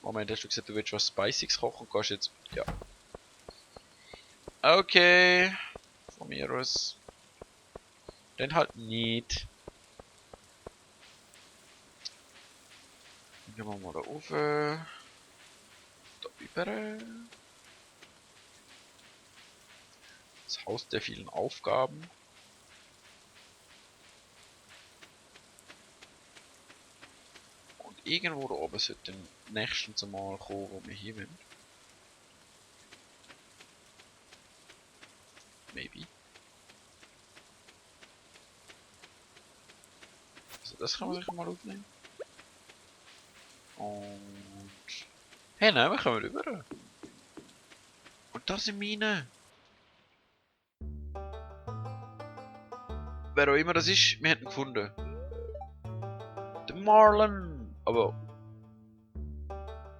Moment, hast du gesagt, du willst was Spicy's kochen und gehst jetzt... Ja. Okay. Von mir aus. Dann halt nicht. Dann gehen wir mal da rauf. Da rüber. Das Haus der vielen Aufgaben. Und irgendwo da oben sollte den nächsten Mal kommen, wo wir hier sind. Maybe. Also das kann man sich mal aufnehmen. Und... Hey, nein, wir kommen rüber. Und das sind meine. Wer auch immer das ist, wir hätten ihn gefunden. Der Marlon! Aber...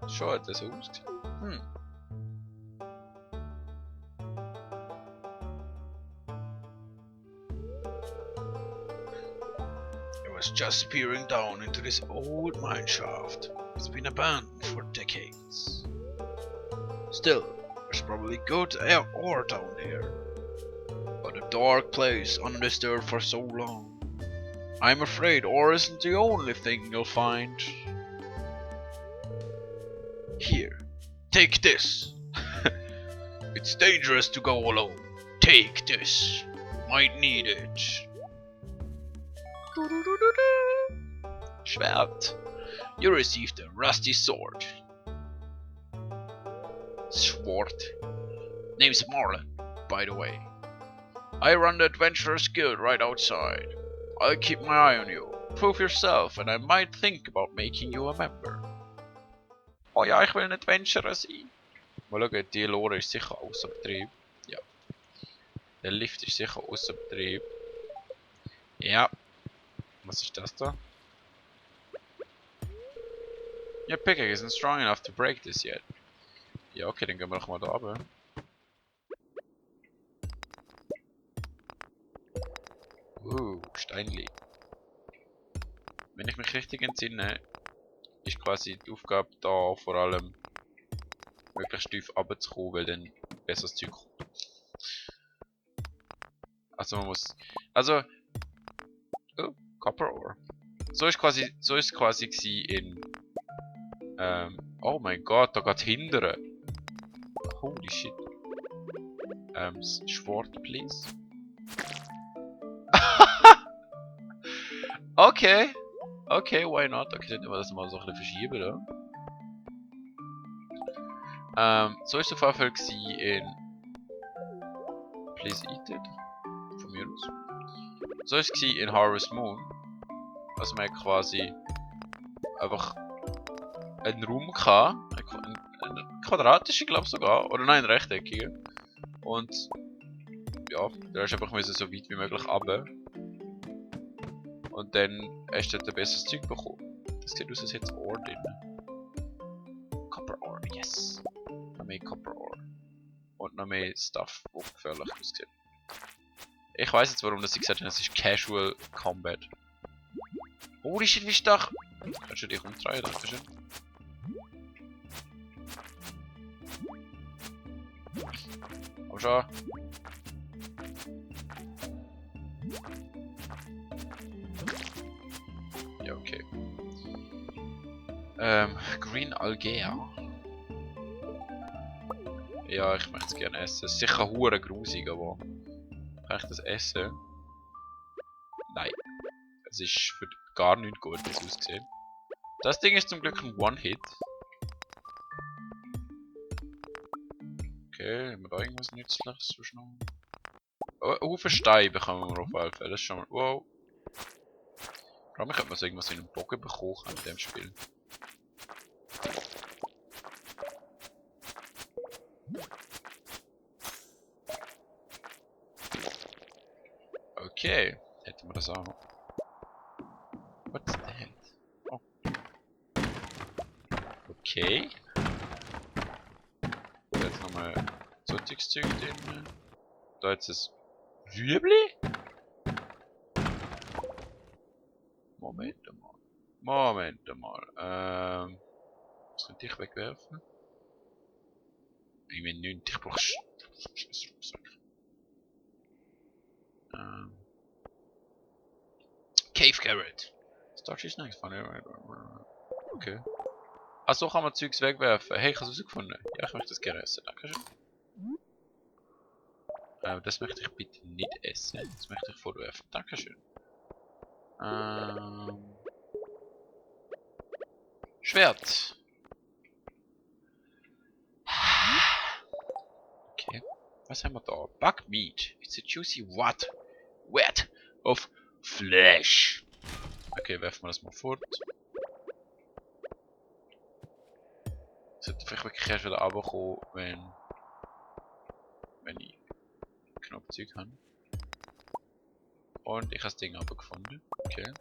Schon hat er so ausgesehen. I was just peering down into this old mine shaft. It's been abandoned for decades. Still, there's probably good ore down there. But a dark place undisturbed for so long. I'm afraid ore isn't the only thing you'll find. Here, take this. It's dangerous to go alone. Take this. Might need it. Schwert. You received a rusty sword. Sword. Name's Marlon, by the way. I run the Adventurer's Guild right outside. I'll keep my eye on you. Prove yourself and I might think about making you a member. Oh ja, ich will ein Adventurer sein. Mal schauen, die Lore ist sicher außer Betrieb. Ja. Der Lift ist sicher außer Betrieb. Ja. Was ist das da? Your pickaxe isn't strong enough to break this yet. Ja, okay, dann gehen wir doch mal da runter. Steinli. Wenn ich mich richtig entsinne, ist quasi die Aufgabe da vor allem möglichst tief runterzukommen, weil dann besseres Zeug kommt. Also man muss... Also... Oh, Copper Ore. So ist es quasi in... oh mein Gott, da geht's hindern. Holy shit. Schwert, please. Okay. Okay, why not? Okay, dann nehmen wir das mal so ein bisschen verschieben, oder? So ist es auf jeden Fall in... Please eat it. Von mir aus. So ist es in Harvest Moon. Also man hat quasi einfach einen Raum gehabt. Ein quadratischer, glaube ich sogar. Oder nein, ein rechteckiger. Und ja, da hast du einfach so weit wie möglich runter. Und dann hast du dort ein besseres Zeug bekommen. Das sieht aus, als hätte es Ore drin. Copper Ore, yes. Noch mehr Copper Ore. Und noch mehr Stuff, das gefährlich aussieht. Ich weiss jetzt, warum sie gesagt haben, es ist Casual Combat. Holy shit, wie stark! Kannst du dich umdrehen, dankeschön. Komm schon. Ja, okay. Green Algae. Ja, ich möchte es gerne essen. Es ist sicher hure grusig, aber... Kann ich das essen? Nein. Es ist für gar nichts Gutes ausgesehen. Das Ding ist zum Glück ein One-Hit. Okay, haben wir da irgendwas Nützliches zu schnell? Oh, Haufen Steine bekommen wir auf jeden Fall. Das ist schon mal... Wow. Ich frage mich, ob man so irgendwas in einem Bogen bekommen kann in dem Spiel. Okay, hätten wir das auch. What's that? Oh. Okay. Da jetzt nochmal Zeug drin. Da jetzt das Rüebli? Moment mal. Was könnte ich wegwerfen? Ich meine nicht, ich brauche Rucksack. Cave Carrot. Starch is nice, funny. Okay. Achso, kann man Zeugs wegwerfen. Hey, ich habe es herausgefunden. Ja, ich möchte das gerne essen. Dankeschön. Das möchte ich bitte nicht essen. Das möchte ich vorwerfen. Dankeschön. Schwert. Okay. Was haben wir da? Bug meat. It's a juicy wet of flesh. Okay, werfen wir das mal fort. Ich sollte vielleicht wirklich erst wieder runterkommen, wenn ich genug Zeug habe. Und ich habe das Ding gefunden. Okay.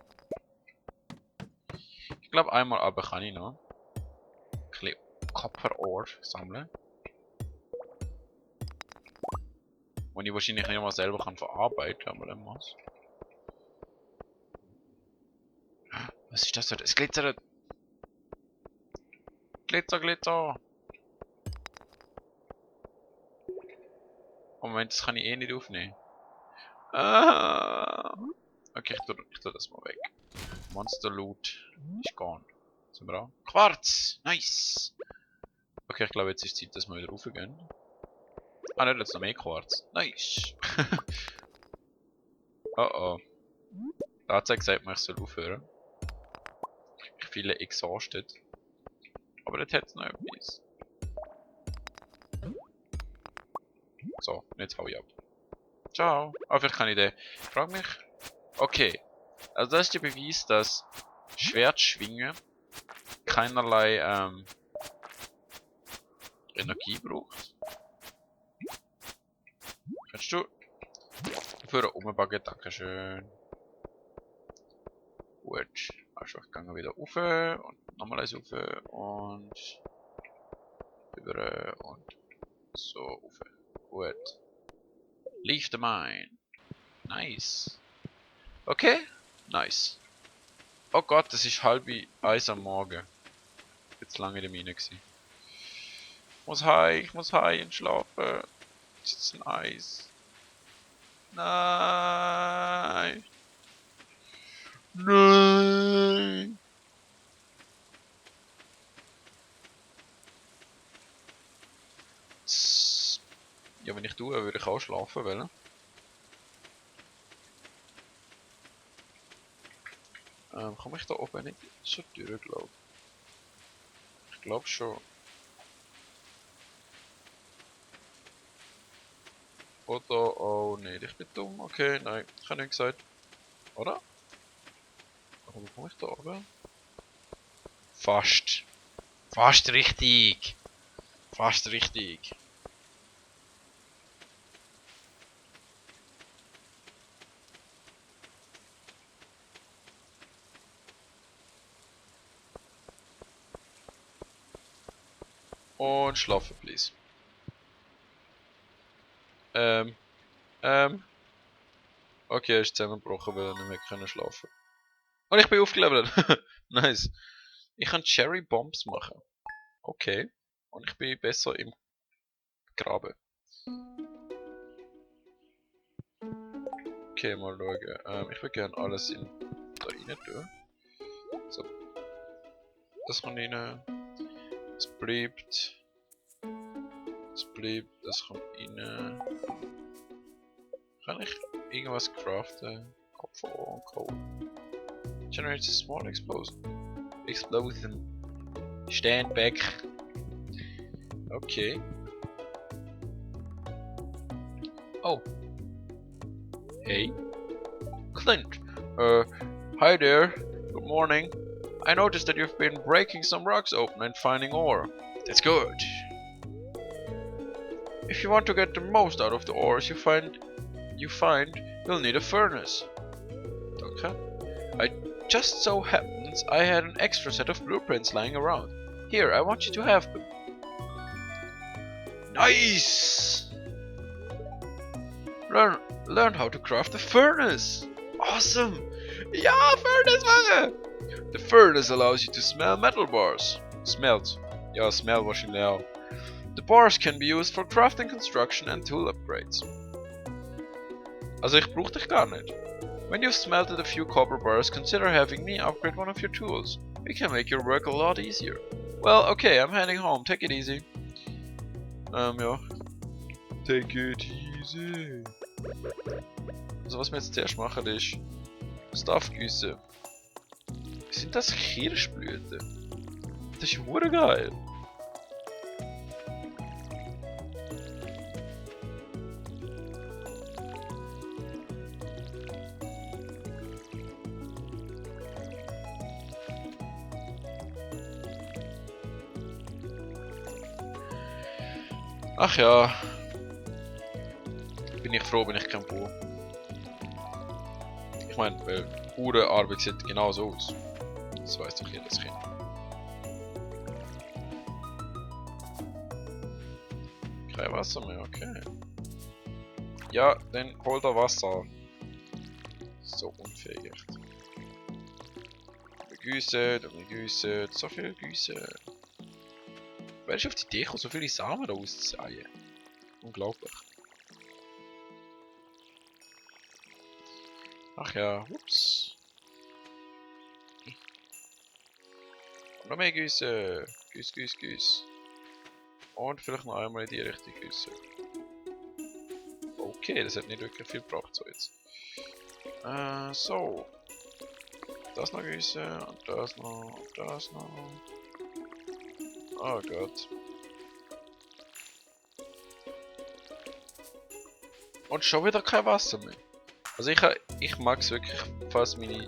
Ich glaube einmal aber kann ich noch ein bisschen Copper-Ore sammeln. Und ich wahrscheinlich nicht mal selber kann verarbeiten, aber dann muss. Was ist das? Es glitzert! Glitzer! Oh Moment, das kann ich eh nicht aufnehmen. Okay, ich tu das mal weg. Monster Loot ist gone. Sind wir an? Quarz! Nice! Okay, ich glaube jetzt ist Zeit, dass wir wieder raufgehen. Ah, nicht, jetzt noch mehr Quarz. Nice! Oh. Da hat er gesagt, ich soll aufhören. Ich fühle exhausted. Aber das hat noch etwas. So, jetzt hau ich ab. Ciao. Ah, vielleicht kann ich den. Frag mich. Okay. Also das ist der Beweis, dass Schwertschwingen keinerlei Energie braucht. Kannst du aufhören umbacken? Dankeschön. Gut. Also ich gehe wieder rauf und nochmal eins rauf und über und so rauf. Gut. Leave the mine. Nice. Okay. Nice. Oh Gott, das ist 12:30 am Morgen. Jetzt lange in der Mine gewesen. Ich muss heim und schlafen. Das ist ein Eis. Nein. Nein. Ja, wenn ich tue, würde ich auch schlafen wollen. Komme ich da oben nicht so durch, glaube ich. Ich glaube schon. Oder, oh nee, ich bin dumm. Okay, nein, ich habe nicht gesagt. Oder? Warum komme ich da oben? Fast. Fast richtig. Fast richtig. Und schlafen, please. Okay, er ist zusammengebrochen, weil er nicht mehr können schlafen. Und ich bin aufgelevelt. Nice. Ich kann Cherry Bombs machen. Okay. Und ich bin besser im Graben. Okay, mal schauen. Ich will gerne alles da rein tun. So. Das kann rein. Es bleibt. Das kommt rein. Kann ich irgendwas craften? Kopfhörer und Coal. Generates a small explosion. Stand back. Okay. Oh. Hey. Clint. Hi there. Good morning. I noticed that you've been breaking some rocks open and finding ore. That's good. If you want to get the most out of the ores you find, you'll need a furnace. Okay. Just so happens I had an extra set of blueprints lying around. Here, I want you to have them. Nice! Learn how to craft a furnace. Awesome! Ja, Furnace machen! The furnace allows you to smelt metal bars. Ja, Smell wahrscheinlich auch. The bars can be used for crafting, construction and tool upgrades. Also ich brauche dich gar nicht. When you've smelted a few copper bars, consider having me upgrade one of your tools. We can make your work a lot easier. Well, okay, I'm heading home. Take it easy. Ja. Take it easy. Also was wir jetzt zuerst machen ist Stuff gießen. Sind das Kirschblüten? Das ist hure geil. Ach ja. Bin ich froh, bin ich kein Bauer. Ich meine, weil Bauernarbeit sieht genau so aus. Das weiß doch jedes Kind. Kein Wasser mehr, okay. Ja, dann hol da Wasser. So unfähig echt. Wir gießen, so viel gießen. Wer ist auf die Idee gekommen, so viele Samen da auszusäen? Unglaublich. Ach ja, ups. Und noch mehr gießen. Gieß. Und vielleicht noch einmal in die Richtung gießen. Okay, das hat nicht wirklich viel gebracht so jetzt. So. Das noch gießen und das noch und das noch. Oh Gott. Und schon wieder kein Wasser mehr. Also ich mag es wirklich, falls meine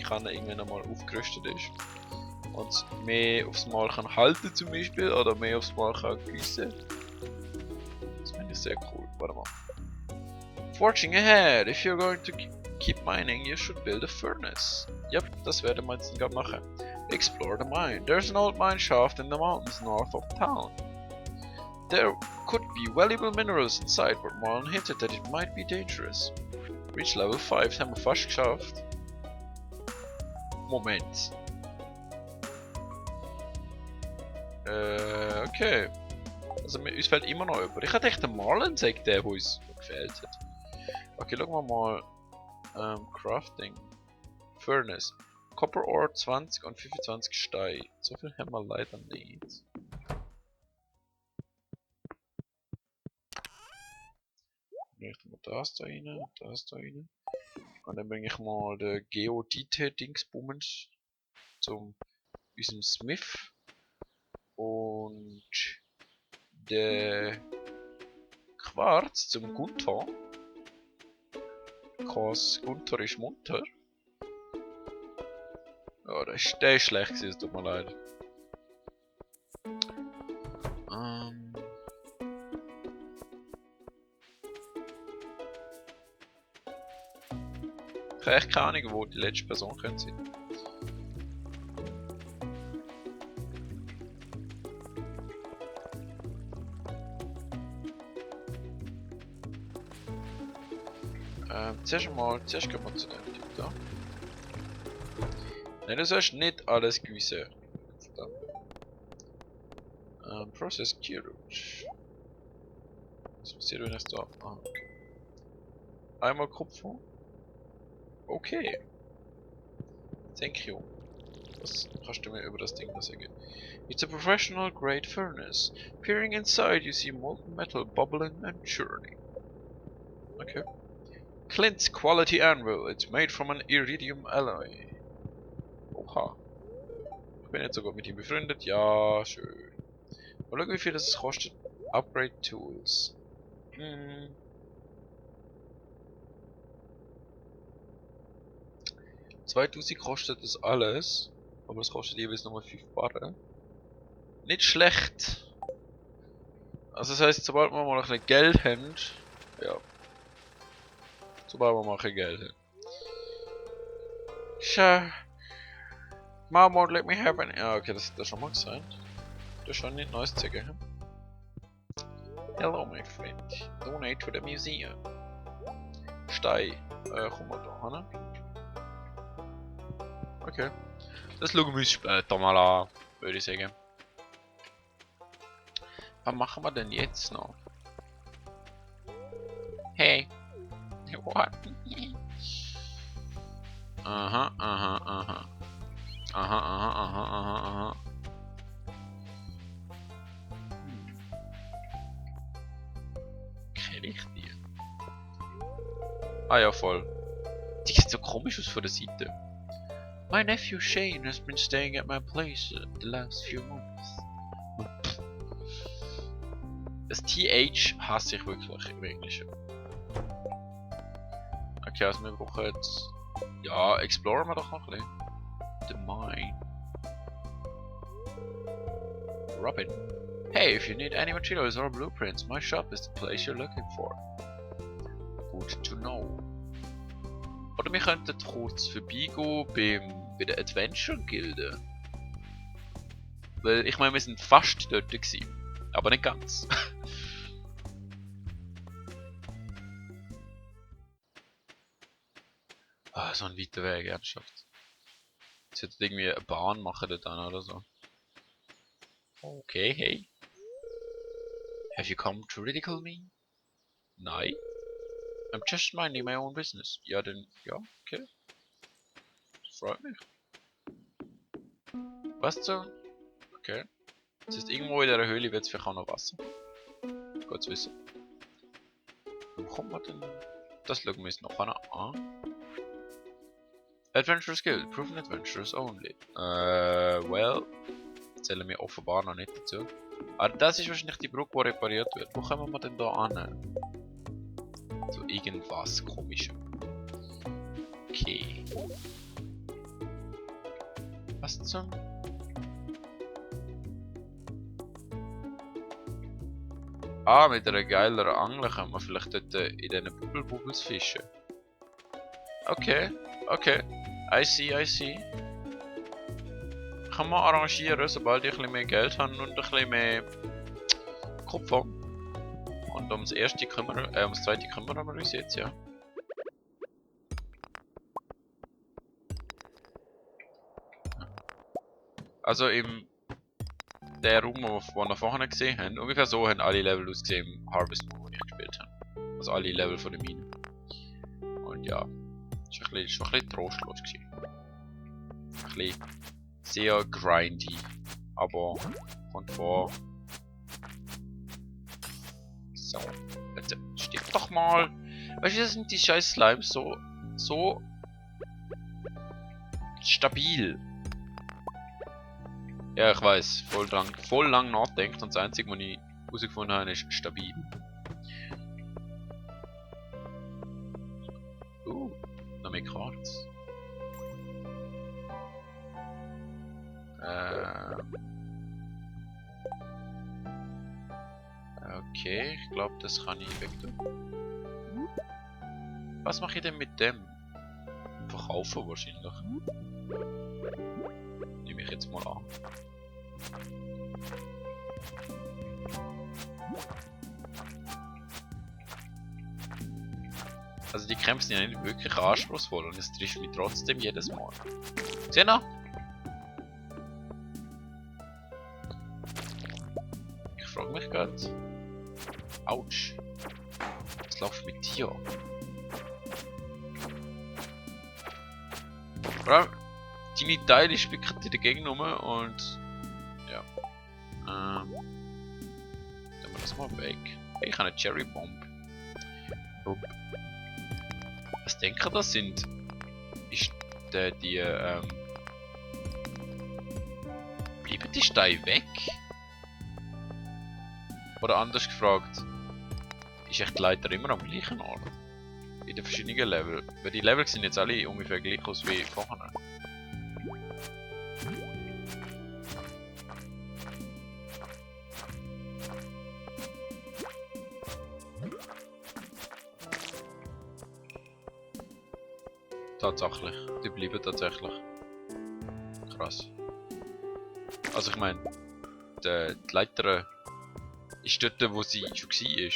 Kanne irgendwann einmal aufgerüstet ist. Und mehr aufs Mal kann halten zum Beispiel, oder mehr aufs Mal kann gießen. Das finde ich sehr cool. Warte mal. Forging ahead. If you're going to keep mining, you should build a furnace. Yep, das werden wir jetzt gerade machen. Explore the mine. There's an old mine shaft in the mountains north of town. There could be valuable minerals inside, but Marlon hinted that it might be dangerous. Reach level 5, das haben wir fast geschafft. Moment. Okay. Also uns fällt immer noch über. Ich hatte echt den Marlon gesagt, der uns gefällt hat. Okay, schauen wir mal. Crafting. Furnace. Copper Ore 20 und 25 Stein. So viel haben wir leider nicht. Richten wir das da rein, das da rein. Und dann bringe ich mal den Geodite-Dingsbummens zum unserem Smith. Und der Quarz zum Gunther. Cause Gunther ist munter. Ja, der ist schlecht gewesen, es tut mir leid. Ich habe echt keine Ahnung, wo die letzte Person könnte sein. Zuerst gehen wir zu dem Typ da. Nein, du sollst nicht alles gewissen. Process Gearouge. Was passiert, wenn ich da... Ah, okay. Einmal Kupfer. Okay. Thank you. Was kannst du mir über das Ding noch sagen? It's a professional grade furnace. Peering inside you see molten metal bubbling and churning. Okay. Clint's quality anvil. It's made from an iridium alloy. Oha. Ich bin jetzt sogar mit ihm befreundet. Ja, schön. Mal schauen, wie viel das kostet. Upgrade Tools. 2000 kostet das alles. Aber es kostet jeweils nochmal 5 Barren. Nicht schlecht. Also das heisst, sobald wir mal ein bisschen Geld haben. Ja. Sobald wir mal ein bisschen Geld haben. Sure. Mom won't let me have any. Ja, okay, das hat schon mal gesagt. Das ist schon nicht neues zu sagen. Hello, my friend. Donate to the museum. Stein. Komm mal da, ne? Okay. Das schauen wir uns später mal an, würde ich sagen. Was machen wir denn jetzt noch? Hey! What? Aha, aha, aha. Aha, aha, aha, aha, aha. Kenne ich die? Ah ja, voll. Die sieht so komisch aus von der Seite. My nephew Shane has been staying at my place the last few months. Das TH hasse ich wirklich im Englischen. Okay, also wir brauchen jetzt... Ja, exploren wir doch noch ein bisschen. The mine. Robin. Hey, if you need any materials or blueprints, my shop is the place you're looking for. Good to know. Oder wir könnten kurz vorbeigehen bei der Adventure-Gilde. Weil, ich meine, wir sind fast dort gewesen. Aber nicht ganz. Ah, so ein weiter Weg, ernsthaft. Jetzt hätte irgendwie eine Bahn machen dort an oder so. Okay, hey. Have you come to ridicule me? Nein. I'm just minding my own business. Ja, dann, ja, okay. Das freut mich. Was so? Okay. Das heißt, irgendwo in dieser Höhle wird es vielleicht auch noch Wasser. Gut zu wissen. Wo kommt man denn? Das schauen wir uns noch an. Adventurous Guild, proven adventurous only. Well. Zählen wir offenbar noch nicht dazu. Aber das ist wahrscheinlich die Brücke, die repariert wird. Wo kommen wir denn da an? So irgendwas komisches. Okay. Was zum... Ah, mit einer geileren Angel können wir vielleicht dort in diesen Bubbles fischen. Okay, okay. I see, I see. Kann man arrangieren, sobald ich ein bisschen mehr Geld habe und ein bisschen mehr Kopf habe. Und ums erste kümmern, ums zweite kümmern wir uns jetzt, ja. Also im der Raum, den wir vorhin gesehen haben, ungefähr so haben alle Level ausgesehen im Harvest Moon, wo ich gespielt habe. Also alle Level von der Mine. Und ja, ist schon ein bisschen trostlos gewesen. Ein bisschen sehr grindy, aber kommt vor. So, jetzt stirb doch mal. Weißt du, das sind die scheiß Slimes so stabil. Ja, ich weiß, voll lang nachdenkt und das einzige, was ich herausgefunden habe, ist stabil. Noch mehr Cards. Okay, ich glaube, das kann ich weg tun. Was mache ich denn mit dem? Verkaufen wahrscheinlich. Nehme ich jetzt mal an. Also die Kämpfe sind ja nicht wirklich anspruchsvoll und es trifft mich trotzdem jedes Mal. Seht ihr? Ich frage mich gerade. Autsch. Was läuft mit dir? Vor allem, deine Teile spicken in der Gegend rum und... Ja. Dann wir das mal weg. Hey, ich habe eine Cherry Bomb. Was denkt ihr das sind? Ist die bleiben die Steine weg? Oder anders gefragt, ist echt die Leiter immer am gleichen Ort? In den verschiedenen Level. Weil die Level sind jetzt alle ungefähr gleich aus wie vorher. Tatsächlich, die bleiben tatsächlich. Krass. Also ich meine, die Leiter ist dort, wo sie schon war.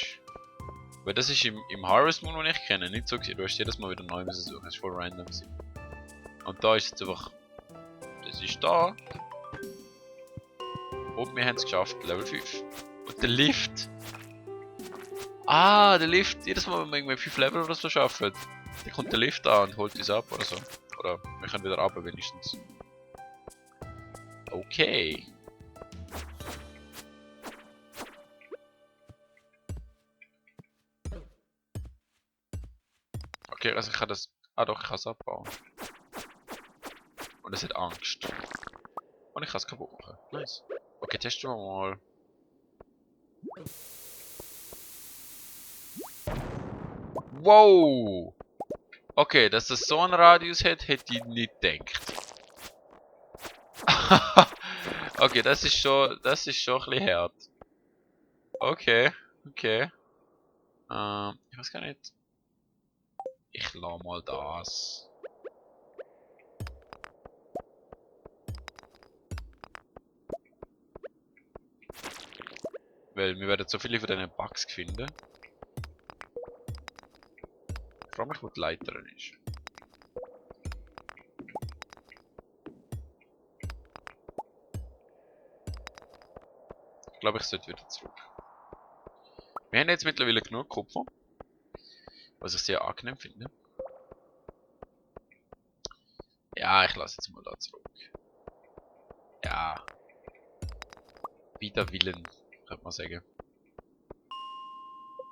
Weil das ist im Harvest Moon, den ich kenne, nicht so gewesen. Du hast jedes Mal wieder neu müssen suchen, das war voll random gewesen. Und da ist es einfach Sie ist da. Und wir haben es geschafft, Level 5. Und der Lift. Ah, der Lift. Jedes Mal, wenn wir irgendwie 5 Level oder so schaffen, dann kommt der Lift an und holt uns ab oder so. Oder wir können wieder runter wenigstens. Okay. Okay, also ich kann das... Ah doch, ich kann es abbauen. Und es hat Angst. Und ich kann es kaputt machen. Nice. Okay, testen wir mal. Wow! Okay, dass das so einen Radius hat, hätte ich nicht gedacht. Okay, das ist schon ein bisschen hart. Okay, okay. Ich weiß gar nicht. Ich lasse mal das. Weil wir werden so viele von diesen Bugs finden. Ich frage mich, wo die Leiterin ist. Ich glaube, ich sollte wieder zurück. Wir haben jetzt mittlerweile genug Kupfer. Was ich sehr angenehm finde. Ja, ich lasse jetzt mal da zurück. Ja. Wider Willen, könnte man sagen.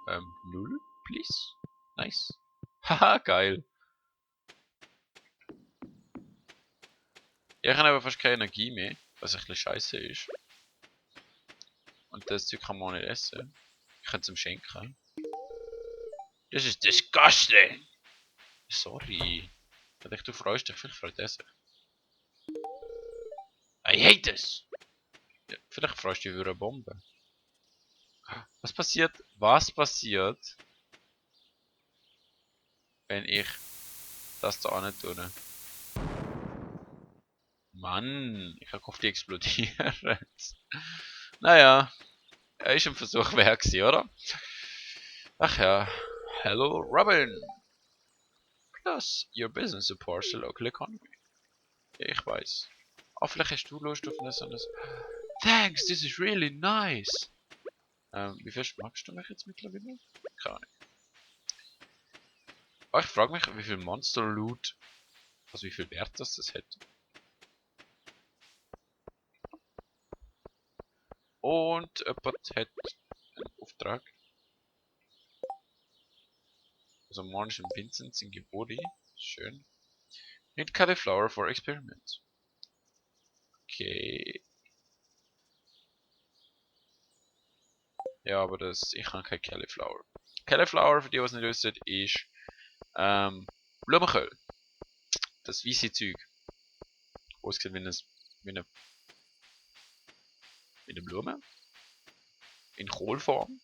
0, please. Nice. Haha, geil. Ja, ich habe aber fast keine Energie mehr, was ein bisschen scheiße ist. Und das Zeug kann man auch nicht essen. Ich kann es ihm schenken. Das ist disgusting! Sorry. Ich dachte, du freust dich, vielleicht freut er sich. I hate this! Ja, vielleicht freust du dich über eine Bombe. Was passiert, wenn ich das da nicht tue? Mann, ich habe gehofft, die explodieren. Naja, er ist ein Versuch wert gewesen, oder? Ach ja. Hello, Robin! Plus, your business supports the local economy. Ja, ich weiß. Oh, vielleicht hast du Lust auf das und das. Thanks, this is really nice! Wie viel magst du mich jetzt mittlerweile? Keine Ahnung. Oh, ich frage mich, wie viel Monster Loot, also wie viel Wert das hätte. Und jemand hat einen Auftrag. Also Mornish und Vincent sind Gebori. Schön. Need cauliflower for experiment. Okay. Ja, aber ich habe kein Cauliflower. Cauliflower, für die, was nicht wissen, ist Blumenkohl. Das weiße Zeug. Aussieht wie eine Blume. In Kohlform.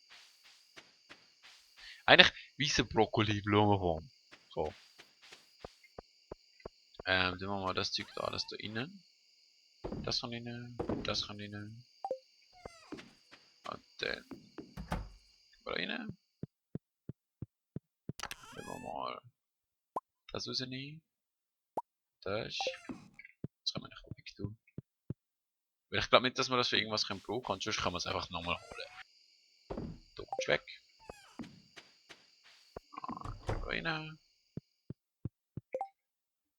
Eigentlich weiße Brokkoli-Blumenform. So. Dann machen wir mal das Zeug da, das da innen. Das kann innen, das kann innen. Und dann da rein. Nehmen wir mal das rausnehmen. Das. Das kann man nicht weg tun. Weil ich glaube nicht, dass man das für irgendwas brauchen kann, sonst kann man es einfach nochmal holen. Du kommst weg. Da rein.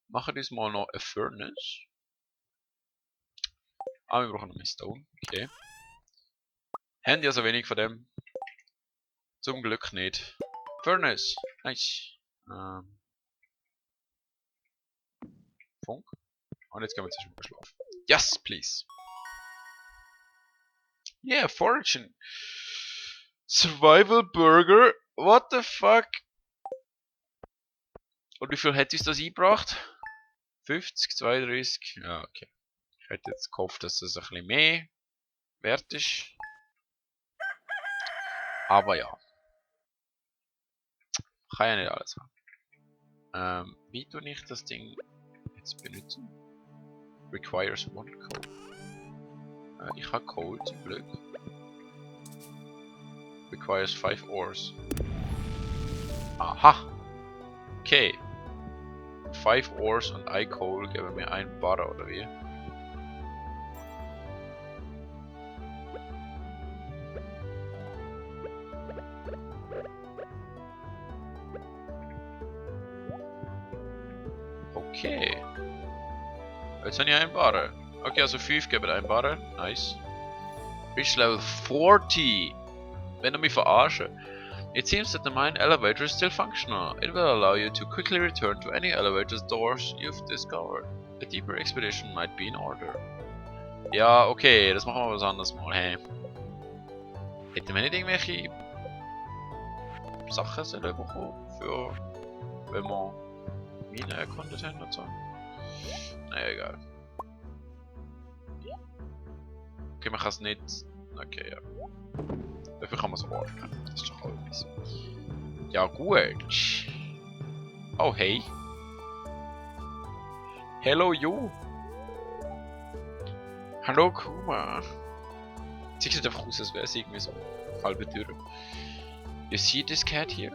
Machen wir mal noch ein Furnace. Ah, wir brauchen noch mehr Stone. Okay. Haben ja so wenig von dem. Zum Glück nicht. Furnace. Nice. Funk. Und jetzt gehen wir zuerst mal schlafen. Yes, please. Yeah, foraging. Survival Burger. What the fuck? Und wie viel hätte uns das eingebracht? 50, 32. Ja, okay. Ich hätte jetzt gehofft, dass das ein bisschen mehr wert ist. Aber ja. Kann ja nicht alles haben. Wie tue ich das Ding jetzt benutzen? Requires one code. Ich habe Coal zum Glück. Requires 5 ores. Aha! Okay. 5 ores und ein Coal geben mir ein Bar oder wie? Okay. Jetzt habe ich einen Barren. Okay, also 5 geben einen Barren. Nice. Reach level 40. Wenn du mich verarschen. It seems that the mine elevator is still functional. It will allow you to quickly return to any elevator's doors you've discovered. A deeper expedition might be in order. Ja, okay, das machen wir was anderes mal. Hey. Hätten wir nicht irgendwelche Sachen sollen bekommen für wenn wir Minen erkundet haben und so? Naja, egal. Okay, man kann es nicht. Okay, ja. Dafür kann man es warten. Das ist doch alles. Ja, gut. Oh, hey. Hello, you. Hallo, Kuma. Sieht einfach aus, als wäre es irgendwie so halbe Tür. You see this cat here?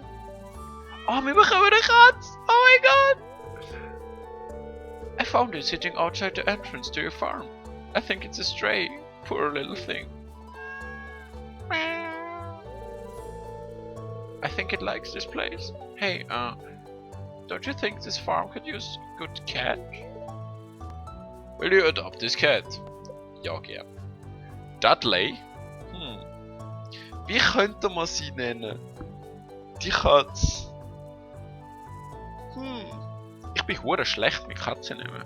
Oh, wir bekommen eine Katze! Oh mein Gott! I found it sitting outside the entrance to your farm. I think it's a stray. Poor little thing. I think it likes this place. Hey, don't you think this farm could use a good cat? Will you adopt this cat? Ja, gern. Dudley? Wie könnte man sie nennen? Die Katze. Ich bin hure schlecht mit Katzen nehmen.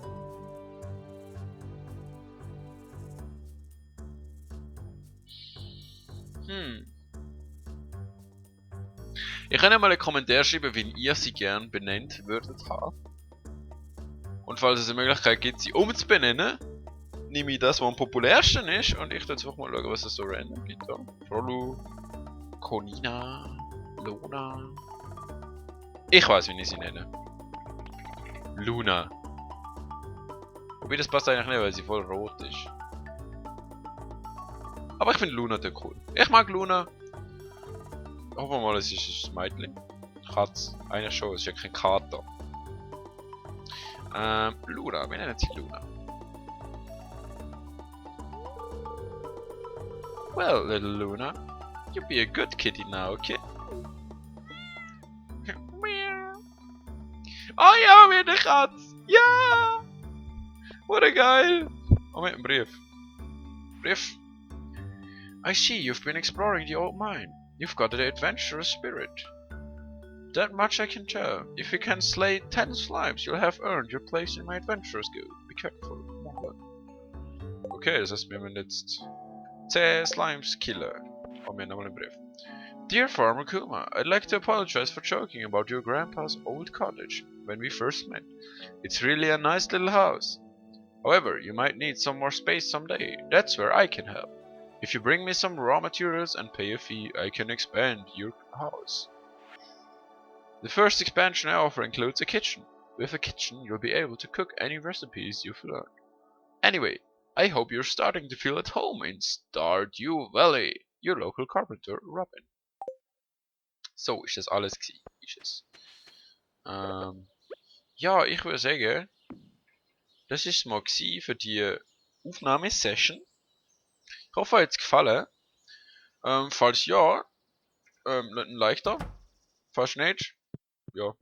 Ihr könnt ja mal einen Kommentar schreiben, wie ihr sie gern benannt würdet haben. Und falls es eine Möglichkeit gibt, sie umzubenennen, nehme ich das, was am populärsten ist, und ich tue jetzt einfach mal schauen, was es so random gibt. Frollo, Konina, Luna. Ich weiß, wie ich sie nenne. Luna. Wobei das passt eigentlich nicht, weil sie voll rot ist. Aber ich finde Luna cool. Ich mag Luna. Hoffen wir mal, es ist ein Mädchen. Katz. Eigentlich schon, es ist ja kein Kater. Luna, wir nennen sie Luna. Well, little Luna, you'll be a good kitty now, okay? Oh ja, weer eine Katze! Ja! What a geil! Oh, mit einem Brief. Brief. I see you've been exploring the old mine. You've got an adventurous spirit. That much I can tell. If you can slay 10 slimes, you'll have earned your place in my adventurers guild. Be careful. Okay, das heißt, wir müssen jetzt 10 Slimes killen. Oh, wir haben nochmal einen Brief. Dear Farmer Kuma, I'd like to apologize for joking about your grandpa's old cottage when we first met. It's really a nice little house. However, you might need some more space someday. That's where I can help. If you bring me some raw materials and pay a fee, I can expand your house. The first expansion I offer includes a kitchen. With a kitchen, you'll be able to cook any recipes you've learned. Anyway, I hope you're starting to feel at home in Stardew Valley. Your local carpenter, Robin. So ist das alles gewesen. Ist es. Ja, ich würde sagen, das ist es mal gewesen für die Aufnahmesession. Ich hoffe, euch hat es gefallen. Falls ja, lasst ein Like da. Falls nicht, ja,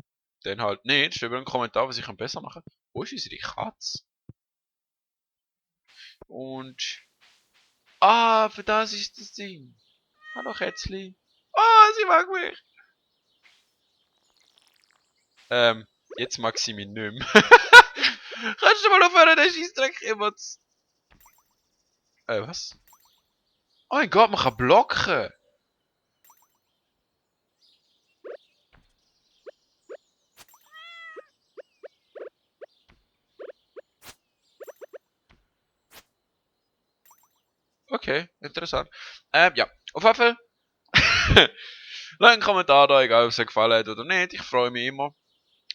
dann halt nicht. Schreibt einen Kommentar, was ich besser machen kann. Wo ist unsere Katze? Und... Ah, für das ist das Ding. Hallo Kätzli. Oh, sie mag mich. Jetzt mag sie mich nicht mehr. Kannst du mal aufhören, den Scheissdreck immer zu... was? Oh mein Gott, man kann blocken. Okay, interessant. Ja, auf jeden Fall. Lasst einen Kommentar da, egal ob es euch gefallen hat oder nicht. Ich freue mich immer.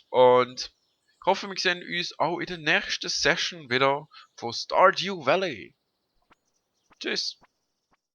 Und ich hoffe, wir sehen uns auch in der nächsten Session wieder von Stardew Valley. Tschüss.